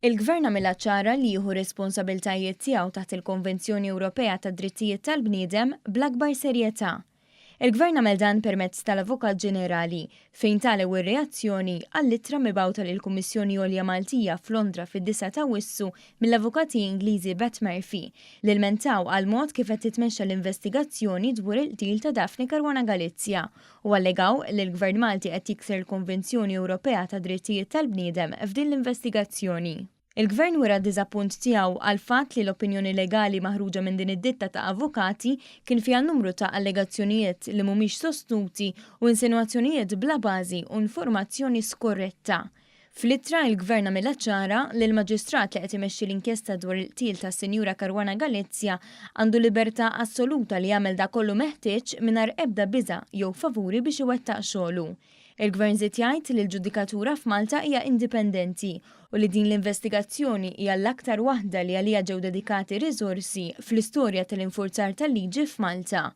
Il-Gvern għamilha ċara li jieħu r-responsabiltajiet tiegħu taħt il-Konvenzjoni Ewropea tad-Drittijiet tal-Bniedem bl-akbar serjetà. Il-Gvern għamel dan permezz tal-Avukat Ġenerali, fejn ta l-ewwel reazzjoni għall-ittra mibgħuta lill-Kummissjoni Għolja Maltija f'Londra fid-disgħa t'Awwissu mill-avukati Ingliżi Beth Murphy, li lmentaw għall-mod kif qed titmexxa l-investigazzjoni dwar il-qtil ta' Daphne Caruana Galizia u allegaw li l-Gvern Malti qed jikser il-Konvenzjoni Ewropea tad-Drittijiet tal-Bniedem f'din l-investigazzjoni. Il-Gvern wera d-diżappunt tiegħu għall-fatt li l-opinjoni legali maħruġa minn din id-ditta ta' avukati kien fiha numru ta' allegazzjonijiet li mhumiex sostnuti u insinwazzjonijiet bla bażi u informazzjoni skorretta. Fl-ittra, il-Gvern għamilha ċara li l-Maġistrat li qed imexxi l-inkjesta dwar il-qtil tas-Sinjura Caruana Galizia għandu libertà assoluta li jagħmel dak kollu meħtieġ mingħajr ebda biża' jew favuri biex iwettaq xogħlu. Il-Gvern żied jgħid li l-ġudikatura f'Malta hija indipendenti u li din l-investigazzjoni hija l-aktar waħda li għaliha ġew dedikati riżorsi fl-istorja tal-infurzar tal-liġi f'Malta.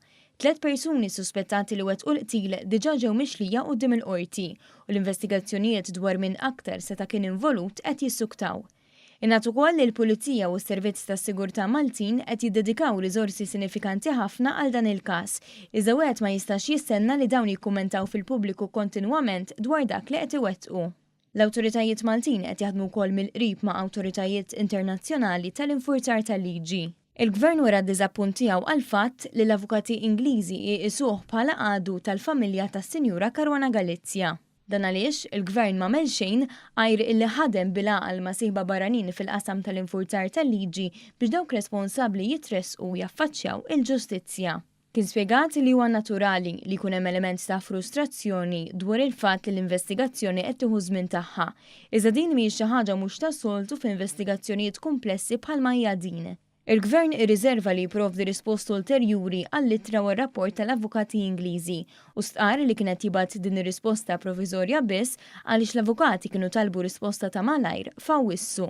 Tlett persuni suspettati li wettqu l-qtil diġà ġew mixlija quddiem il-Qorti u l-investigazzjonijiet dwar min aktar seta' kien involut qed jissuktaw. Ingħad ukoll li l-Pulizija u s-Servizz tas-Sigurtà Maltin qed jiddedikaw riżorsi sinifikanti ħafna għal dan il-każ, iżda wieħed ma jistax jistenna li dawn jikkummentaw fil-pubbliku kontinwament dwar dak li qed iwettqu. L-awtoritajiet Maltin qed jaħdmu wkoll mill-qrib ma' awtoritajiet internazzjonali tal-infurzar tal-liġi. Il-Gvern wera d-diżappunt tiegħu għall-fatt li l-avukati Ingliżi iqisuh bħala għadu tal-familja tas-Sinjura Caruana Galizia. Dan għaliex il-Gvern m'għamel xejn għajr illi ħadem bil-għaqal ma' sieħba barranin fil-qasam tal-infurzar tal-liġi biex dawk responsabbli jitressqu u jaffaċċjaw il-ġustizzja. Kien spjegat li huwa naturali li jkun hemm element ta' frustrazzjoni dwar il-fatt li l-investigazzjoni qed tieħu ż-żmien tagħha, iżda din mhijiex xi ħaġa mhux tas-soltu f'investigazzjonijiet kumplessi bħalma hija din. Il-Gvern irriżerva li jipprovdi risposta ulterjuri għall-ittra u għar-rapport tal-avukati Ingliżi u stqarr li kien qed jibgħat din ir-risposta proviżorja biss għaliex l-avukati kienu talbu risposta ta' malajr f'Awwissu.